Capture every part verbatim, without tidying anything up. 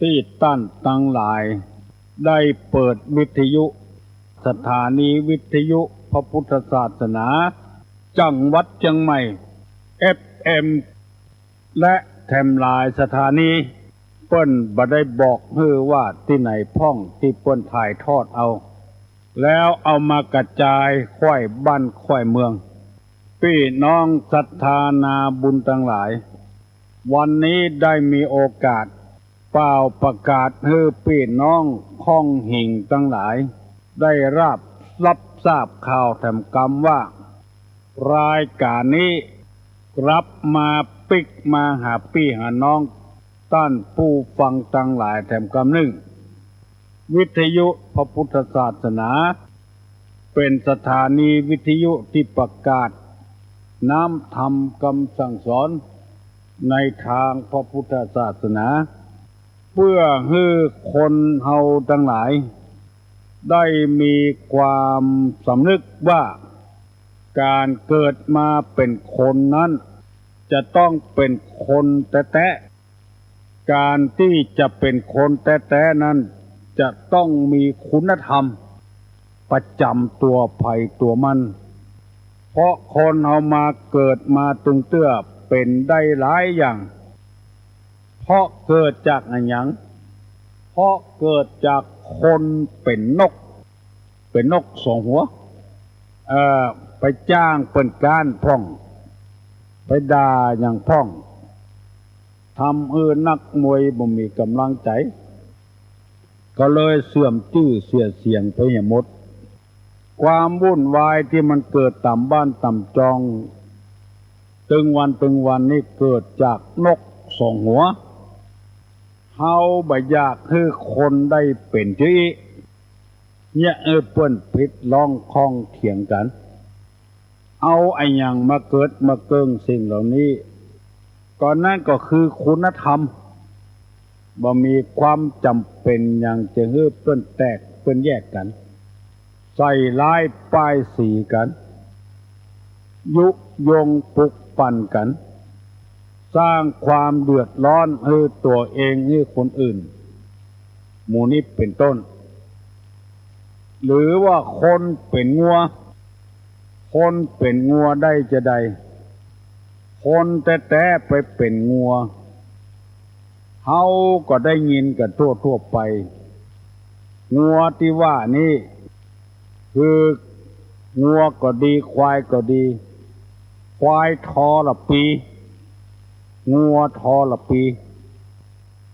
ตี้ต้านตังหลายได้เปิดวิทยุ สถานีวิทยุพระพุทธศาสนา จังหวัดเจียงใหม่ เอฟเอ็ม และแถมหลายสถานี เปิ้นบ่ได้บอกหื้อว่าตี้ไหนพ่องตี้เปิ้นถ่ายทอดเอา แล้วเอามากระจายค่อยบ้านค่อยเมือง ปี้น้องศรัทธานาบุญตังหลาย วันนี้ได้มีโอกาสป่าวประกาศหื้อปี้น้องค่องหิ่งตังหลาย ได้ราบรับทราบข่าวแถมกำว่า รายก๋านนี้กลับมาปิ๊กมาหาปี้หาน้องต้านผู้ฟังตังหลายแถมกำนึ่ง วิทยุพระพุทธศาสนา เป๋นสถานีวิทยุตี้ประกาศน้ำธรรมกำสั่งสอนในตางพระพุทธศาสนา เปื้อหื้อคนเฮาตังหลายได้มีความสำนึกว่า ก๋านเกิดมาเป๋นคนนั้นจะต้องเป๋นคนแต๊ๆ ก๋านตี้จะเป๋นคนแต๊ๆ นั้นจะต้องมีคุณธรรมประจ๋ำตั๋วใผตั๋วมัน เพราะคนเฮามาเกิดมาตึงเตื้อเป๋นได้หลายอย่าง เพราะเกิดจากอะหยัง เพราะเกิดจากคนเป๋นนก เป๋นนกสองหัว เอ่อ ไปจ้างเปิ้นก๊านพ่อง ไปด่าหยังพ่อง ทำหื้อนักมวยบ่มีก๋ำลังใจ๋ ก็เลยเสื่อมจื้อเสียเสียงไปเหียหมด ความวุ่นวายตี้มันเกิดต๋ามบ้านต๋ามจอง ตึงวันตึงวันนี้เกิดจากนกสองหัว เฮาบ่อยากหื้อคนได้เป๋นจื้ออี้ เยียะหื้อเปิ้นผิดร้องข้องเถียงกั๋น เอาอะหยังมาเกิดมาเกิงสิ่งเหล่านี้ ก็นั้นก็คือคุณธรรม บ่มีความจ๋ำเป๋นหยังจะหื้อเปิ้นแตกเปิ้นแยกกั๋น ใส่ร้ายป้ายสีกั๋น ยุยงปลุกปั่นกั๋น สร้างความเดือดร้อนหื้อตั๋วเองหื้อคนอื่น หมู่นี้เป๋นต้น หรือว่าคนเป๋นงัว คนเป๋นงัวได้จาใด คนแต๊ๆ ไปเป๋นงัว เฮาก็ได้ยินกั๋นทั่วๆ ไป งัวตี้ว่านี้ คืองัวก็ดี ควายก็ดี ควายทรปี งัวทรปี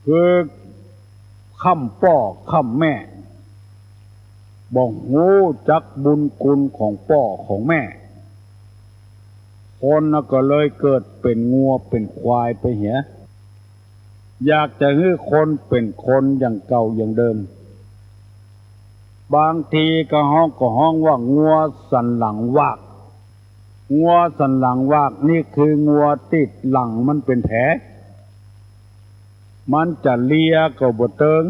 คือค้ำป้อค้ำแม่ บ่ฮู้จักบุญคุณของป้อของแม่ คนน่ะก็เลยเกิดเป๋นงัวเป๋นควายไปเหีย อยากจะหื้อคนเป๋นคนอย่างเก่าอย่างเดิม บางทีก็ฮ้อง ก็ฮ้องว่างัวสันหลังวาก งัวสันหลังวากนี่คืองัวตี้หลังมันเป๋นแผล มันจะเลียก็บ่เติง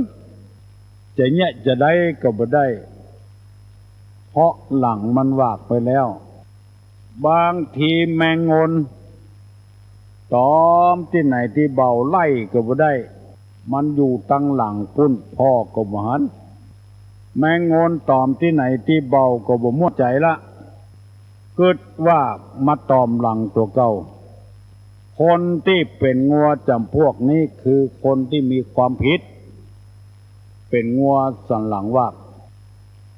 จะเยียะจะได้ก็บ่ได้ เพราะหลังมันวากไปแล้ว บางทีแมงงน ต๋อมตี้ไหนตี้เบาไล่ก็บ่ได้ มันอยู่ตังหลังปุ้น ผ่อก็บ่หัน แมงงนต๋อมตี้ไหนตี้เบาก็บ่ม่วนใจ๋ละ กึ๊ดว่ามาต๋อมหลังตั๋วเก่า คนตี้เป๋นงัวจ๋ำพวกนี้คือคนตี้มีความผิด เป๋นงัวสันหลังวาก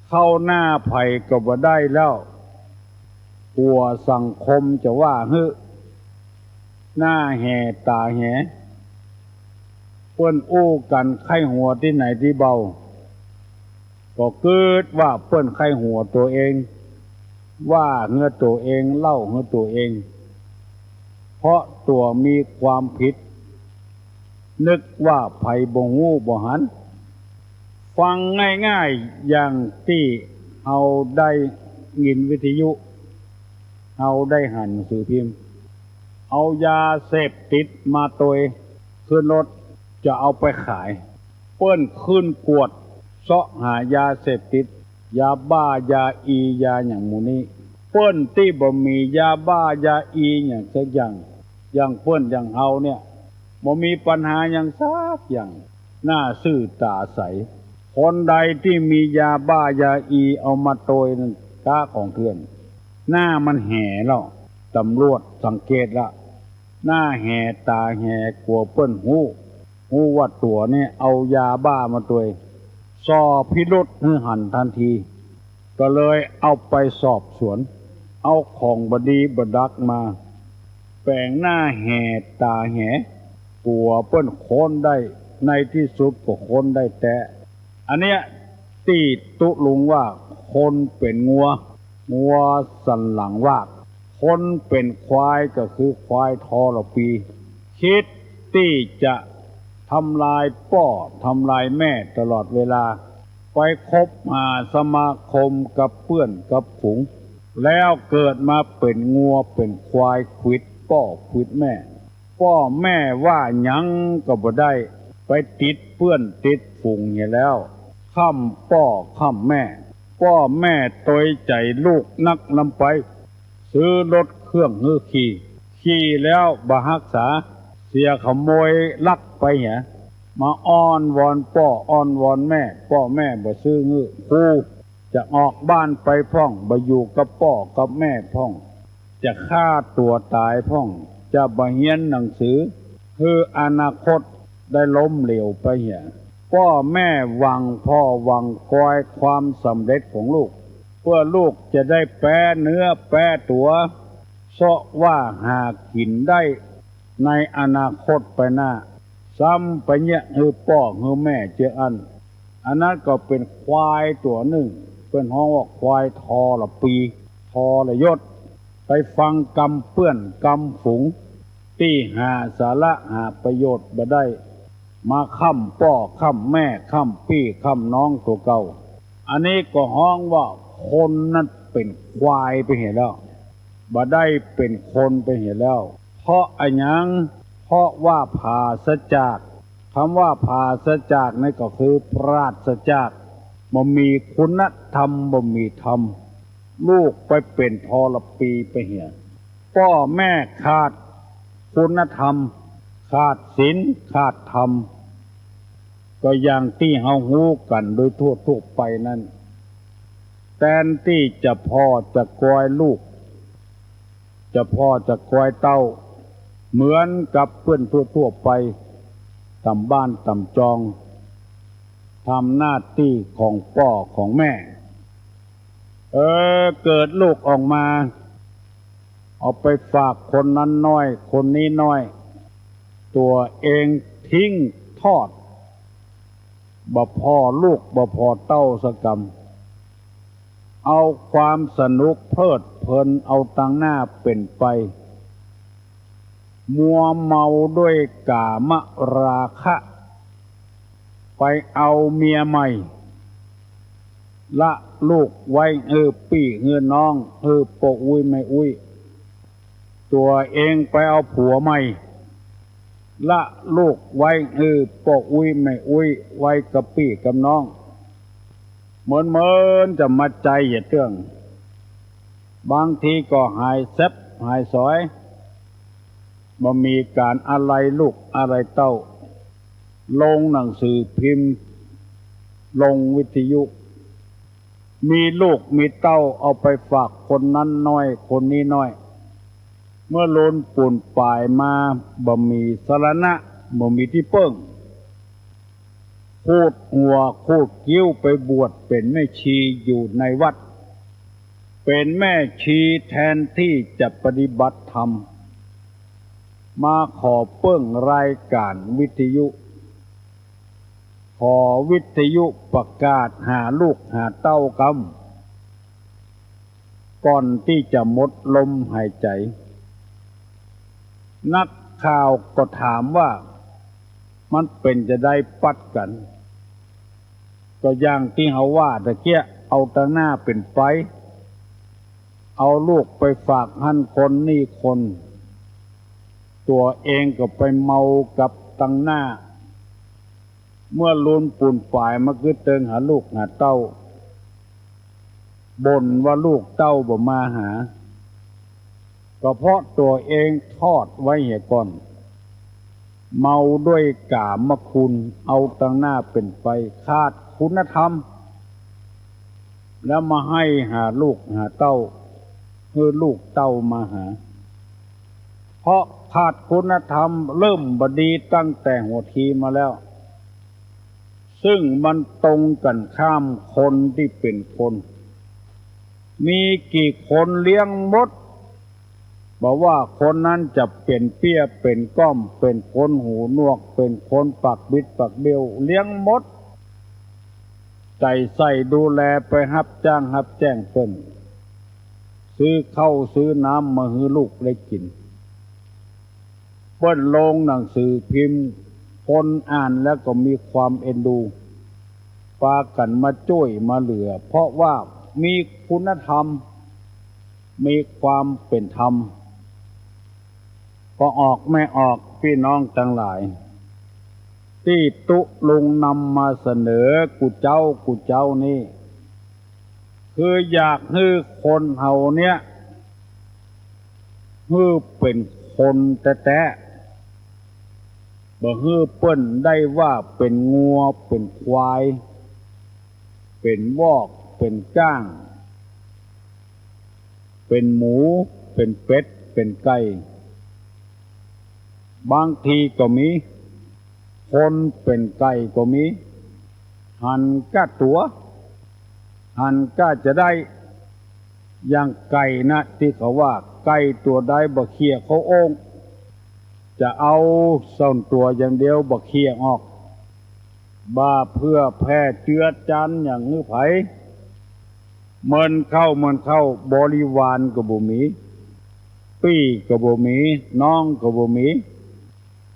เข้าหน้าใผก็บ่ได้แล้ว กั๋วสังคมจะว่าหื้อ หน้าแหต๋าแห เปิ้นอู้กั๋นใค่หัวตี้ไหนตี้เบา ก็กึ๊ดว่าเปิ้นใค่หัวตั๋วเอง ว่าหื้อตั๋วเอง เล่าหื้อตั๋วเอง เพราะตั๋วมีความผิด นึกว่าใผบ่ฮู้บ่หัน ฟังง่ายๆ อย่างตี้เฮาได้ยินวิทยุ เฮาได้หันหนังสือพิมพ์ เอายาเสพติดมาตวยขึ้นรถ จะเอาไปขาย เปิ้นขึ้นกวดเซาะหายาเสพติด ยาบ้า ยาอี ยาหยังหมู่นี้ เปิ้นตี้บ่มียาบ้า ยาอีหยังสักอย่าง อย่างเปิ้นอย่างเฮาเนี่ย บ่มีปัญหาหยังสักอย่าง หน้าซื่อต๋าใส คนใดตี้มียาบ้ายาอีเอามาตวยนั้นก๊าของเถื่อน หน้ามันแหล่ว ต๋ำรวจสังเกตละ หน้าแหต๋าแหกั๋วเปิ้นฮู้ ฮู้ว่าตั๋วนี้เอายาบ้ามาตวย ส่อพิรุธหื้อหันทันที ก็เลยเอาไปสอบสวน เอาของบ่ดีบ่ดักมา แป๋งหน้าแหต๋าแห กั๋วเปิ้นค้นได้ ในตี้สุดก็ค้นได้แต๊ อันเนี้ยตี้ตุ๊ลุงว่าคนเป๋นงัว งัวสันหลังวาก คนเป๋นควายก็คือควายทรปี คิดตี้จะทำลายป้อทำลายแม่ตลอดเวลา ไปคบหาสมาคมกับเปื้อนกับฝูง แล้วเกิดมาเป๋นงัวเป๋นควายขวิดป้อขวิดแม่ ป้อแม่ว่าหยังก็บ่ได้ ไปติดเปื้อนติดฝูงเหียแล้ว ค่ำป้อค่ำแม่ ป้อแม่ตวยใจ๋ลูกนักนำไป ซื้อรถเครื่องหื้อขี่ ขี่แล้วบ่ฮักษา เสียขโมยลักไปเหีย มาอ้อนวอนป้ออ้อนวอนแม่ ป้อแม่บ่ซื้อหื้อ คู จะออกบ้านไปพ่อง บ่อยู่กับป้อกับแม่พ่อง จะฆ่าตั๋วต๋ายพ่อง จะบ่เฮียนหนังสือ หื้ออนาคตได้ล้มเหลวไปเหีย ป้อแม่หวังผ่อหวังคอยความสำเร็จของลูก เปื้อลูกจะได้แป๊เนื้อแป๊ตั๋ว เซาะว่าหากิ๋นได้ในอนาคตไปหน้า ซ้ำไปเยียะหื้อป้อหื้อแม่เจื้ออั้น อันนั้นก็เป๋นควายตั๋วนึ่ง เปิ้นฮ้องว่าควายทรปี ทรยศ ไปฟังกำเปื้อนกำฝูง ตี้หาสาระหาประโยชน์บ่ได้ มาค่ำป้อค่ำแม่ ค่ำปี้ค่ำน้องตั๋วเก่า อันนี้ก็ฮ้องว่าคนนั้นเป๋นควายไปเหียแล้ว บ่ได้เป๋นคนไปเหียแล้ว เพราะอะหยัง เพราะว่าผาศจาก กำว่าผาศจากนี่ก็คือปราศจาก บ่มีคุณธรรม บ่มีธรรม ลูกไปเป๋นทรปีไปเหีย ป้อแม่ขาดคุณธรรม ขาดศีล ขาดธรรม ก็อย่างตี้เฮาฮู้กั๋นโดยทั่วๆ ไปนั้น แตนตี้จะผ่อจะกอยลูก จะผ่อจะกอยเต้า เหมือนกับเปื้อนทั่วๆ ไป ต๋ามบ้านต๋ามจอง ทำหน้าตี้ของป้อของแม่ เออ เกิดลูกออกมา เอาไปฝากคนนั้นน้อย คนนี้น้อย ตั๋วเองทิ้งทอด บ่ผ่อลูกบ่ผ่อเต้าสักกำ เอาความสนุกเพลิดเพลินเอาตังหน้าเป๋นไป มัวเมาด้วยกามราคะ ไปเอาเมียใหม่ ละลูกไว้หื้อปี้หื้อน้อง หื้อป้ออุ๊ยแม่อุ๊ย ตั๋วเองไปเอาผัวใหม่ ละลูกไว้หื้อป้ออุ๊ยแม่อุ๊ย ไว้กับปี้กับน้อง เหมือนๆ จะมาใจ๋อย่าเตื้อง บางทีก็หายแซ็บหายสอย บ่มีก๋านอาลัยลูกอาลัยเต้า ลงหนังสือพิมพ์ ลงวิทยุ มีลูกมีเต้าเอาไปฝากคนนั้นน้อย คนนี้น้อย เมื่อลุนปูนป๋ายมา บ่มีสรณะ บ่มีตี้เปิ้ง ขูดหัวขูดคิ้วไปบวชเป๋นแม่ชีอยู่ในวัด เป๋นแม่ชีแทนตี้จะปฏิบัติธรรม มาขอเปิ้งรายก๋านวิทยุ ขอวิทยุประกาศหาลูกหาเต้ากำ ก่อนตี้จะหมดลมหายใจ๋ นักข่าวก็ถามว่า มันเป๋นจาใดปัดกั๋น ก็อย่างตี้เฮาว่าตะเกียะ เอาตังหน้าเป๋นไป เอาลูกไปฝากหั้นคนนี่คน ตั๋วเองก็ไปเมากับตังหน้า เมื่อลุนปูนป๋ายมาคือเติงหาลูกหาเต้า บ่นว่าลูกเต้าบ่มาหา ก็เพราะตั๋วเองทอดไว้เหียก่อน เมาด้วยกามคุณ เอาตังหน้าเป๋นไป ขาดคุณธรรม แล้วมาไห้หาลูกหาเต้า หื้อลูกเต้ามาหา เพราะขาดคุณธรรม เริ่มบ่ดีตั้งแต่หัวทีมาแล้ว ซึ่งมันตรงกั๋นข้ามคนตี้เป๋นคน มีกี่คนเลี้ยงหมด บ่ว่าคนนั้นจะเป๋นเปี้ยเป๋นก้อม เป๋นคนหูหนวก เป๋นคนปากบิดปากเบี้ยว เลี้ยงหมด ใจ๋ใส่ดูแล ไปฮับจ้างฮับแจ้งเปิ้น ซื้อข้าวซื้อน้ำมาหื้อลูกได้กิ๋น เปิ้นลงหนังสือพิมพ์ คนอ่านแล้วก็มีความเอ็นดู ปากั๋นมาจ้วยมาเหลือ เพราะว่ามีคุณธรรม มีความเป๋นธรรม ป้อออกแม่ออก ปี้น้องตังหลาย ตี้ตุ๊ลุงนำมาเสนอกู้เจ๊ากู้เจ๊านี้ คืออยากหื้อคนเฮาเนี้ย หื้อเป๋นคนแต๊ๆ บ่หื้อเปิ้นได้ว่าเป๋นงัว เป๋นควาย เป๋นวอก เป๋นก้าง เป๋นหมู เป๋นเป็ด เป๋นไก่ บางทีก็มี คนเป๋นไก่ก็มี หันก้าตั๋ว หันก้าจะได้ อย่างไก่นะตี้เขาว่า ไก่ตั๋วใดบ่เขี่ยเข้าโอ่ง จะเอาส่วนตั๋วอย่างเดียว บ่เขี่ยออก บ่าเพื่อแผ่เจือจานอย่างหื้อใผ เมินเข้าเมินเข้า บริวารก็บ่มี ปี้ก็บ่มี น้องก็บ่มี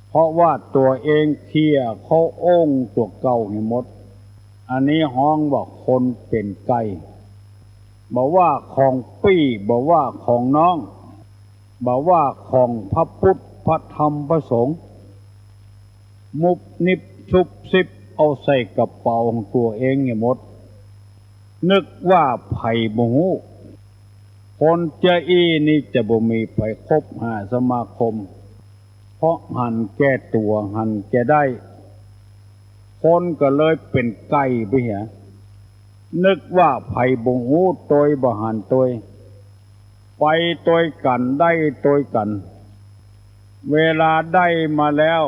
เพราะว่าตั๋วเองเขี่ยเข้าโอ่งตั๋วเก่าหื้อหมด อันนี้ฮ้องว่าคนเป๋นไก่ บ่ว่าของปี้ บ่ว่าของน้อง บ่ว่าของพระพุทธ พระธรรม พระสงฆ์ มุบนิบซุบซิบ เอาใส่กระเป๋าของตั๋วเองหื้อหมด นึกว่าใผบ่ฮู้ คนเจื้ออี้นี้จะบ่มีใผคบหาสมาคม เพราะหันแก่ตั๋ว หันแก่ได้ คนก็เลยเป๋นไก่ไปเหีย นึกว่าใผบ่ฮู้ ตวยบ่หันตวย ไปตวยกั๋น ได้ตวยกั๋น เวลาได้มาแล้ว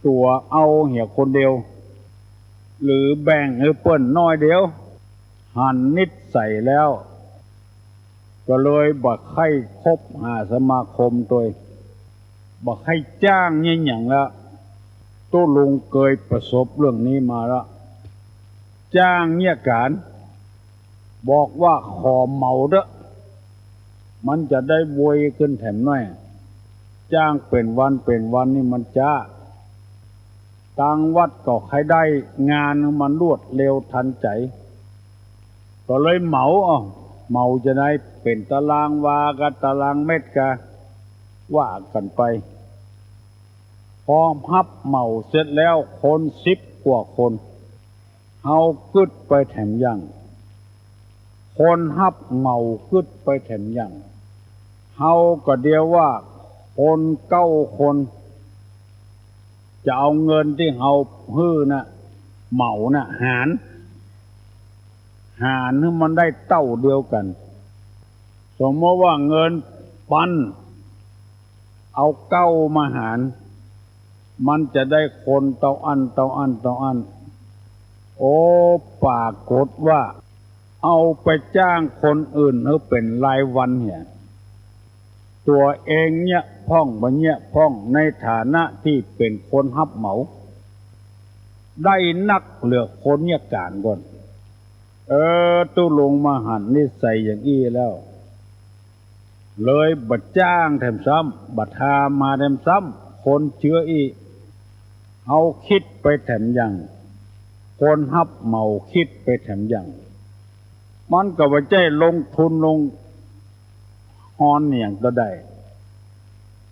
ตั๋วเอาเหียคนเดียว หรือแบ่งหื้อเปิ้นน้อยเดียว หันนิสัยแล้ว ก็เลยบ่ใค่คบหาสมาคมตวย บ่ใค่จ้างเยียะหยังแล้ว ตุ๊ลุงเกยประสบเรื่องนี้มาแล้ว จ้างเยียะก๋าน บอกว่าขอเหมาเต๊อะ มันจะได้ไวขึ้นแถมหน้อย จ้างเป๋นวันเป๋นวันนี่มันจ๊า ตางวัดก็ใค่ได้งานมันรวดเร็วทันใจ๋ ก็เลยเหมา เอ้า เหมาจะได้เป๋นตารางวากับตารางเมตรกา ว่ากั๋นไป พอฮับเหมาเสร็จแล้ว คนสิบกว่าคน เฮากึ๊ดไปแถมยัง คนฮับเหมากึ๊ดไปแถมยัง เฮาก็เดียวว่าคนเก้าคน จะเอาเงินตี้เฮาหื้อน่ะ เหมาน่ะ หาร หารหื้อมันได้เต้าเดียวกั๋น สมมติว่าเงินปัน เอาเก้ามาหาร มันจะได้คนเต้าอั้น เต้าอั้น เต้าอั้น โอ้ ปรากฏว่า เอาไปจ้างคนอื่นหื้อเป๋นรายวันเหีย ตั๋วเองเยียะพ่องบ่เยียะพ่อง ในฐานะตี้เป๋นคนฮับเหมา ได้นักเหลือคนเยียะก๋านก่อน เออ ตุ๊ลุงมาหันนิสัยอย่างอี้แล้ว เลยบ่จ้างแถมซ้ำ บ่ทำมาแถมซ้ำ คนเจื้ออี้ เฮาคิดไปแถมยัง คนฮับเหมาคิดไปแถมยัง มันก็บ่ใจ้ลงทุนลงฮอนหยังก็ได้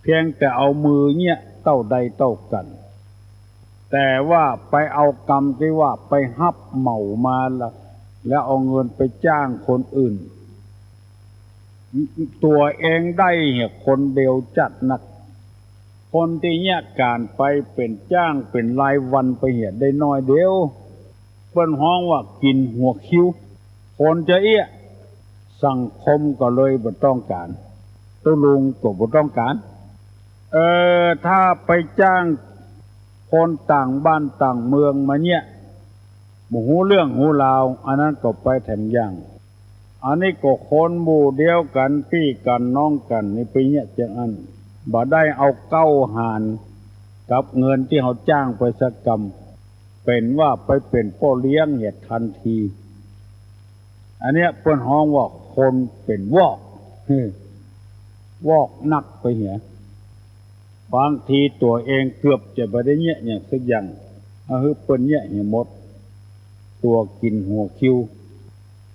เพียงแต่เอามือเยียะเต้าใดเต้ากั๋น แต่ว่าไปเอากำตี้ว่าไปฮับเหมามาแล้ว แล้วเอาเงินไปจ้างคนอื่น ตั๋วเองได้เหียคนเดียวจัดนัก คนตี้เยียะก๋านไปเป๋นจ้างเป๋นรายวันไปเหียได้น้อยเดียว เปิ้นฮ้องว่ากิ๋นหัวคิว คนจะเอี้ยะ สังคมก็เลยบ่ต้องก๋าน ตุ๊ลุงก็บ่ต้องก๋าน เออ ถ้าไปจ้างคนต่างบ้านต่างเมืองมาเยียะ บ่ฮู้เรื่องฮู้ราว อันนั้นก็ไปแถมอย่าง อันนี้ก็คนหมู่เดียวกั๋น ปี้กั๋นน้องกั๋นนี่ไปเยียะเจียงอั้น บ่ได้เอาเก๊าหารกับเงินตี้เฮาจ้างไปสักกำ เป๋นว่าไปเป๋นป้อเลี้ยงเหียทันที อันเนี้ยเปิ้นฮ้องว่าคนเป๋นวอก วอกนักไปเหีย บางทีตั๋วเองเกือบจะบ่ได้เยียะหยังสักอย่าง เอาหื้อเปิ้นเยียะเหียหมด ตั๋วกิ๋นหัวคิว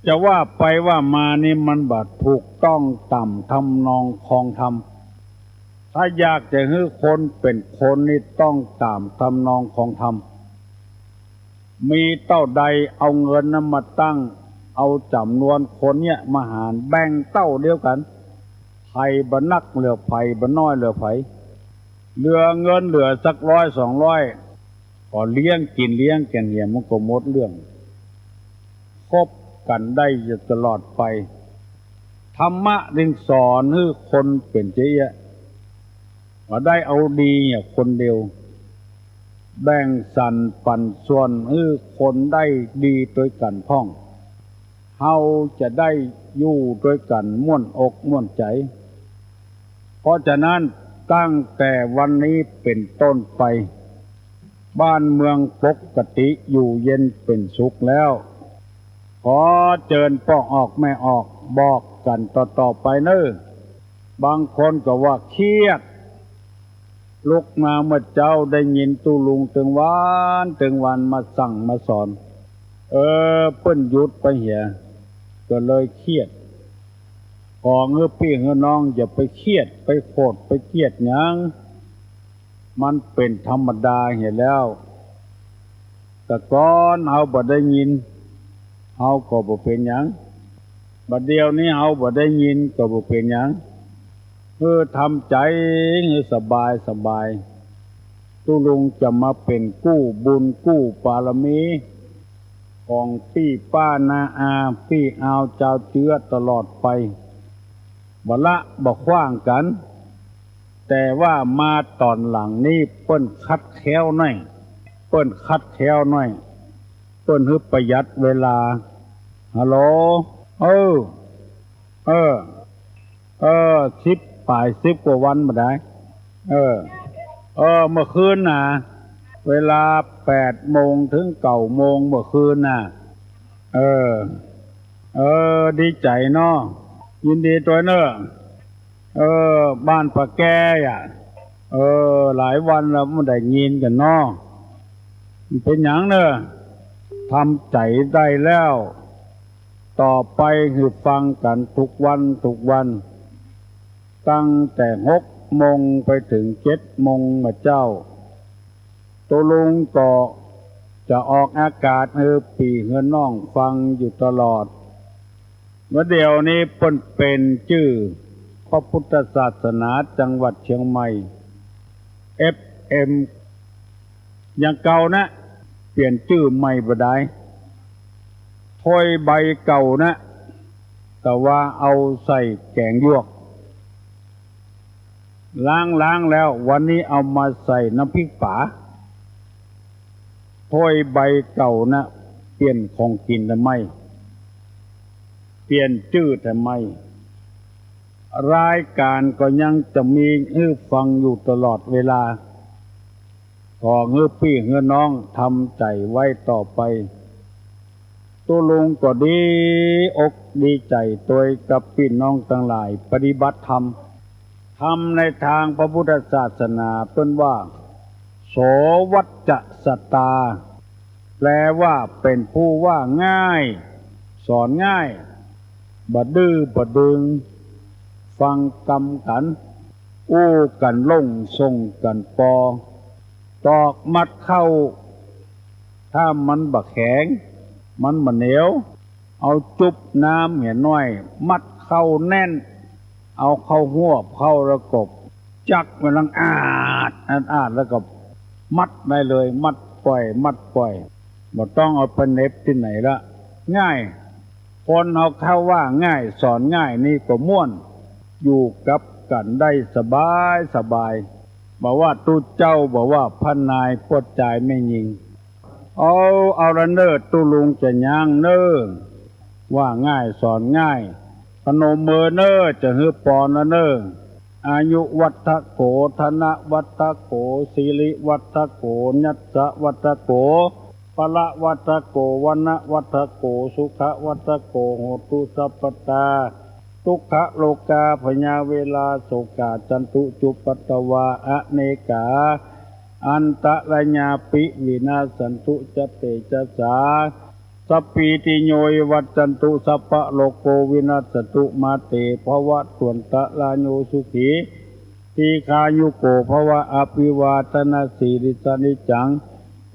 จะว่าไปว่ามานี่มันบ่ถูกต้องต๋ามทำนองคองธรรม ถ้าอยากจะหื้อคนเป๋นคนนี่ต้องต๋ามทำนองคองธรรม มีเต้าใดเอาเงินนั้นมาตั้ง เอาจ๋ำนวนคนเนี่ยมาหารแบ่งเต้าเดียวกั๋น ใผบ่นักเหลือใผ บ่น้อยเหลือใผ เหลือเงินเหลือสักร้อยสองร้อย ก็เลี้ยงกิ๋นเลี้ยงกั๋นเหีย มันก็หมดเรื่อง คบกั๋นได้อยู่ตลอดไป ธรรมะจึงสอนหื้อคนเป๋นจะเอี้ยะ บ่ได้เอาดีเหียคนเดียว แบ่งสรรปันส่วนหื้อคนได้ดีตวยกั๋นพ่อง เฮาจะได้อยู่ตวยกั๋นม่วนอกม่วนใจ๋ เพราะฉะนั้นตั้งแต่วันนี้เป๋นต้นไป บ้านเมืองปกติอยู่เย็นเป๋นสุขแล้ว ขอเจิญป้อออกแม่ออกบอกกั๋นต่อๆ ไปเน่อ บางคนก็ว่าเครียด ลุกมาเมื่อเจ๊าได้ยินตุ๊ลุงตึงวันตึงวันมาสั่งมาสอน เออ เปิ้นหยุดไปเหีย ก็เลยเครียด ขอหื้อปี้หื้อน้องอย่าไปเครียด ไปโขด ไปเกลียดหยัง มันเป๋นธรรมดาเหียแล้ว แต่ก่อนเฮาบ่ได้ยิน เฮาก็บ่เป๋นหยัง บัดเดี๋ยวนี้เฮาบ่ได้ยินก็บ่เป๋นหยัง เออ ทำใจ๋หื้อสบายสบาย ตุ๊ลุงจะมาเป๋นกู้บุญกู้บารมี ของปี้ป้าน้าอา ปี้อาวจาวเจื๊อตลอดไป บ่ละบ่ขว้างกั๋น แต่ว่ามาต๋อนหลังนี้เปิ้นคัดแคล้วหน้อย เปิ้นคัดแคล้วหน้อย เปิ้นหื้อประหยัดเวลา ฮัลโหล เออ เออ เออ สิบป๋าย สิบกว่าวันบ่ได้ เออ เออ เมื่อคืนน่ะ เวลาแปดโมงเถิงเก้าโมงเมื่อคืนน่ะ เออ เออ ดีใจ๋เนาะ ยินดีตวยเน่อ เออ บ้านป้าแก้อะ เออ หลายวันแล้วบ่ได้ยินกั๋นเนาะ เป๋นหยังเน่อ ทำใจ๋ได้แล้ว ต่อไปหื้อฟังกั๋นทุกวันทุกวัน ตั้งแต่หกโมงไปเถิงเจ็ดโมงเมื่อเจ๊า ตุ๊ลุงก็จะออกอากาศหื้อปี้หื้อน้องฟังอยู่ตลอด เมื่อเดี๋ยวนี้เปิ้นเป๋นจื้อพระพุทธศาสนาจังหวัดเชียงใหม่ เอฟเอ็ม อย่างเก่านะ เปลี่ยนจื้อใหม่บ่ได้ ถ้วยใบเก่านะ แต่ว่าเอาใส่แก๋งหยวก ล้างๆ แล้ว วันนี้เอามาใส่น้ำพริกป๋า ถ้วยใบเก่านะ เปลี่ยนของกิ๋นทำไม เปลี่ยนจื้อทำไม รายก๋านก็ยังจะมีหื้อฟังอยู่ตลอดเวลา ขอหื้อปี้หื้อน้องทำใจ๋ไว้ต่อไป ตุ๊ลุงก็ดีอกดีใจ๋ตวยกับปี้น้องตังหลายปฏิบัติธรรม ธรรมในตางพระพุทธศาสนาเปิ้นว่า โสวัจจะสัตตา แปลว่าเป๋นผู้ว่าง่าย สอนง่าย บ่ดื้อบ่ดึง ฟังกำกั๋น อู้กั๋นล่งส่งกั๋นปอ ตอกมัดข้าว ถ้ามันบ่แข็ง มันบ่เหนียว เอาจุ๊บน้ำเหียน้อย มัดข้าวแน่น เอาข้าวหวบเข้าแล้วก็ จักมันลังอาด อาด อาด แล้วก็มัดได้เลย มัดป่อย มัดป่อย บ่ต้องเอาไปเหน็บตี้ไหนละ ง่าย คนเฮาเขาว่าง่าย สอนง่าย นี่ก็ม่วน อยู่กับกั๋นได้สบาย สบาย บ่ว่าตุ๊เจ้า บ่ว่าพระนาย ป้อจายแม่ญิง เอา เอาละเน่อ ตุ๊ลุงจะย้างเน่อ ว่าง่าย สอนง่าย พนมมือเน่อ จะหื้อปอนละเน่อ อายุวัฒโข ธนวัฒโข สิริวัฒโข ยัสสะวัฒโข พละวัฒโข วรรณวัฒโข สุขวัฒโข โหตุสัพพตา ทุกขโรคาพยาเวราโศกา จันตุจุปปัตตวา อเนกา อันตรายาปิ วินาสสันตุ จะเตจะสา สัพพีติโย วิวัชชันตุ สัพพะโรโค วินัสสันตุ มาเตภวัตวันตะราโย สุขี ทีฆายุโกภวะ อภิวาทนสีลิสสะนิจจัง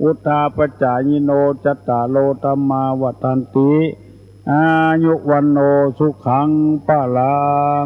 วุฑฒาปจายิโน จัตตาโรธัมมาวัฑฒันติ อายุวัณโณ สุขังพลัง